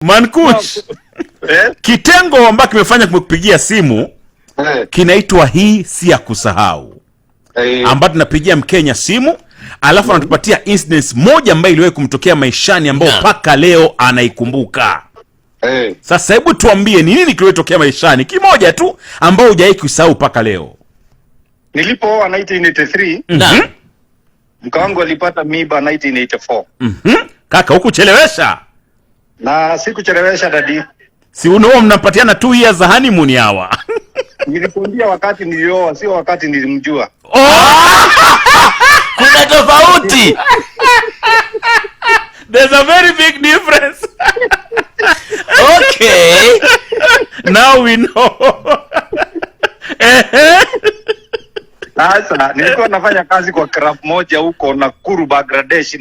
Mankush, Eh? Kitengo ambacho kimefanya kumekupigia simu kinaitwa Hii Si ya Kusahau, ambapo tunapigia Mkenya simu alafu anatupatia incidents moja ambayo iliwahi kumtokea maishani ambayo mpaka leo anaikumbuka. Sasa hebu tuambie ni nini kilichotokea maishani kimoja tu ambao hujawahi kusahau mpaka leo. Nilipooa 1983, mke wangu alipata mimba 1984. Kaka, hukuchelewesha. Na sikuchelewesha, daddy. Si unaoa mnapatiana 2 years za honeymoon hawa. Nilikwambia wakati nilioa, sio wakati nilimjua. Oh! Kuna tofauti. There's a very big difference. Now we know. Ehe. Sasa nilikuwa nafanya kazi kwa club moja huko Nakuru, Bangladesh,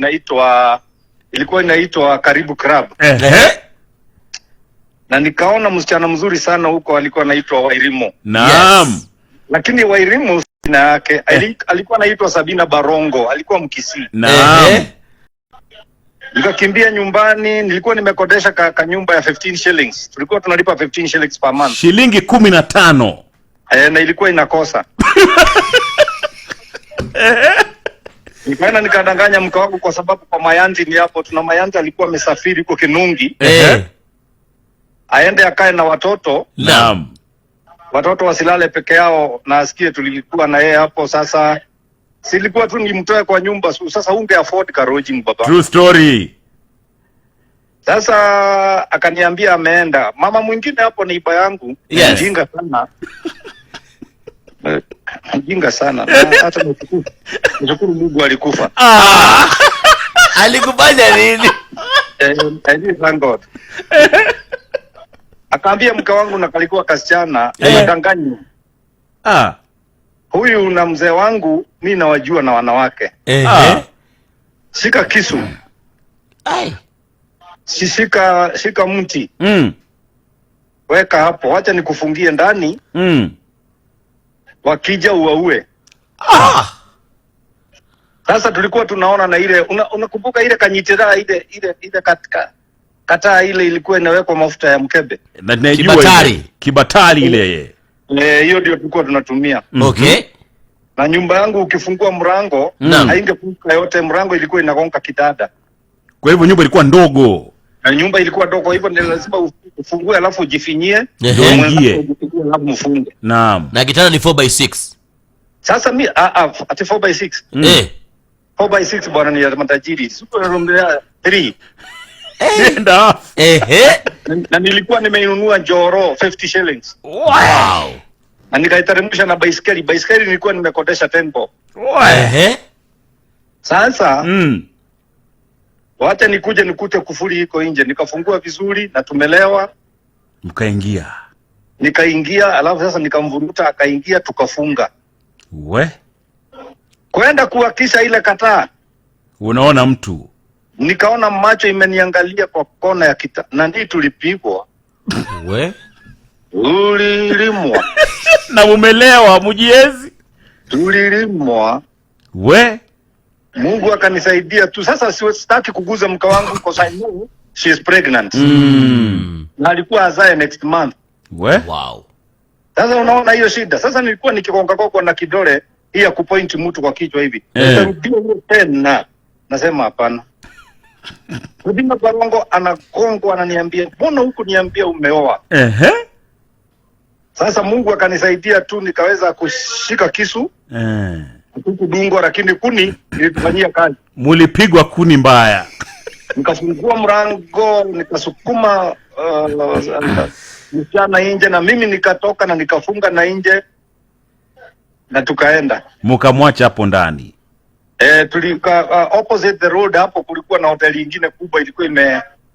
ilikuwa inaitwa Karibu Club. Na nikaona msichana mzuri sana huko, alikuwa anaitwa Wairimo. Lakini Wairimu jina yake alikuwa anaitwa Sabina Barongo, alikuwa Mkisii. Nikakimbia nyumbani, nilikuwa nimekodesha ka nyumba ya 15 shillings. Tulikuwa tunalipa 15 shillings per month. Shilingi 15. Eh, na ilikuwa inakosa. Nikaenda nikadanganya mke wangu kwa sababu kwa Mayanzi ni hapo, tuna Mayanzi alikuwa amesafiri huko Kinungi, aende akae na watoto, watoto wasilale peke yao na asikie tulikuwa na yeye hapo. Sasa silikuwa tu nimtoe kwa nyumba, sasa unge afford ka lodging, baba. True story. Sasa akaniambia ameenda. Mama mwingine hapo neighbour yangu, mjinga sana. Mjinga sana. Na hata nishukuru Mungu alikufa. Ah. Alikufanya nini? Eh, I did thank God. Akaambia mke wangu na kalikuwa kasichana, unadanganywa. Huyu na mzee wangu mi nawajua na wanawake. Shika kisu. Ai. Shika mti. Weka hapo, wacha nikufungie ndani. Wakija uwaue. Sasa tulikuwa tunaona na ile unakumbuka ile kanyitira ile katika kataa ile ilikuwa inawekwa mafuta ya mkebe. Na naijua Kibatari. ile. Kibatari ile. Eh, hiyo ndio tulikuwa tunatumia. Na nyumba yangu ukifungua mlango haingefunguka yote, mlango ilikuwa inagonga kitanda. Kwa hivyo nyumba ilikuwa ndogo. Na nyumba ilikuwa ndogo, hivyo ni lazima ufungue alafu ujifinyie, Ndio mwenzako uingie. ujifinyie alafu mfunge. Na kitanda ni 4 by 6. Sasa mi ati 4 by 6. 4 by 6 bwana ni ya matajiri. Super room ya 3. Nenda half. Na nilikuwa nimeinunua Njoro 50 shillings. Na nikaiteremsha na baiskeli. Baiskeli nilikuwa nimekodesha 10 bob. Sasa wacha nikuje nikute kufuli iko nje, nikafungua vizuri na tumelewa, Mkaingia. Nikaingia, alafu sasa nikamvuruta akaingia, tukafunga. We. Kwenda kuhakisha ile kataa, Unaona mtu. Nikaona macho imeniangalia kwa kona ya kita, na ndii tulipigwa, We. tulilimwa, Na umelewa mujiezi. Tulilimwa. We. Mungu akanisaidia tu. Sasa sitaki kuguza mke wangu because I know she is pregnant. Na alikuwa azae next month. We. Sasa unaona hiyo shida. Sasa nilikuwa nikigonga gonga na kidole hii ya kupoint mtu kwa kichwa hivi. Nitarudia hiyo tena. Nasema hapana. Rudina Barongo anagongwa, ananiambia, "Mbona huku niambia umeoa?" Sasa Mungu akanisaidia tu nikaweza kushika kisu, kudungwa, lakini kuni ilitufanyia kazi. Mulipigwa kuni mbaya. Nikafungua mlango, nikasukuma msichana nje na mimi nikatoka na nikafunga na nje na tukaenda. Mukamwacha hapo ndani. Eh, tulika opposite the road hapo kulikuwa na hoteli ingine kubwa ilikuwa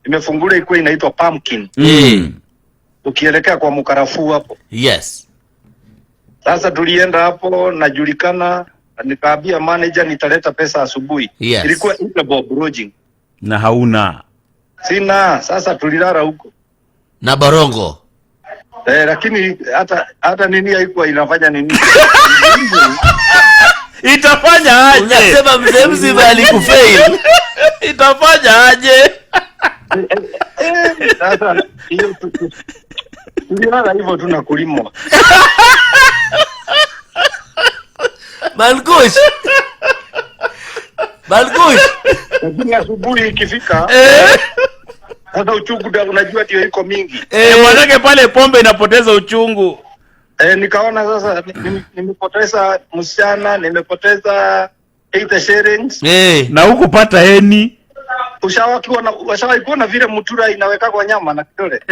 imefunguliwa, ilikuwa inaitwa Pumpkin. Ukielekea kwa Mkarafuu hapo. Sasa tulienda hapo, najulikana, nikaambia manager nitaleta pesa asubuhi. Ilikuwa bob lodging. Na hauna. Sina, sasa tulilala huko. Na Barongo. Eh, lakini hata nini haikuwa inafanya nini. Itafanya aje? Unasema mzee mzima alikufail. Itafanya aje? Sasa hiyo tulilala hivyo tu na kulimwa. Malkush. Malkush. Lakini asubuhi ikifika, sasa uchungu ndio unajua ndio iko mingi. Manake pale pombe inapoteza uchungu. Nikaona sasa nimepoteza msichana, nimepoteza 8 shillings. Na hukupata eni. Ushawahi kuona vile mutura inaweka kwa nyama na kidole?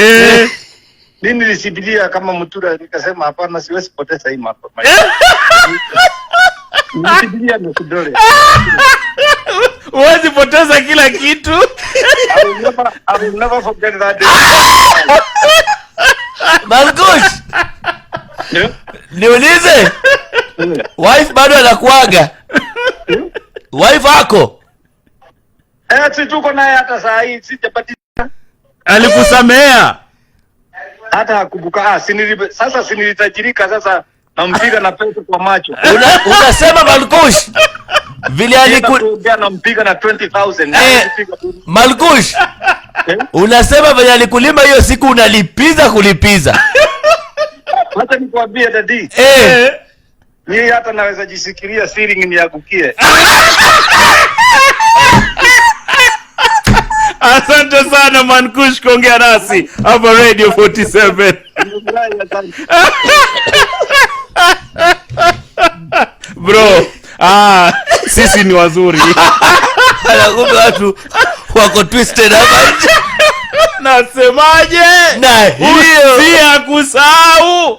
Mimi nilisibilia kama mutura, nikasema hapana, siwezi poteza hii mambo. Nilisibilia na kidole. Huwezi poteza kila kitu. I will never forget that day. Malkush. Yeah. Niulize. Wife bado anakuaga? Wife ako? Si tuko naye hata saa hii, sijapati. Alikusamea? Hata hakumbuka. Sasa si nilitajirika, sasa nampiga na pesa kwa macho. Unasema Malkush vile Kuongea nampiga na 20,000. Malkush. Unasema vile alikulima hiyo siku unalipiza kulipiza. Wacha nikwambie daddy. Mimi hata naweza jisikilia ceiling niangukie. Asante sana Mankush kuongea nasi hapa Radio 47. Bro, sisi ni wazuri. Kumbe watu wako twisted hapa nje. Nasemaje? Na hiyo si ya kusahau.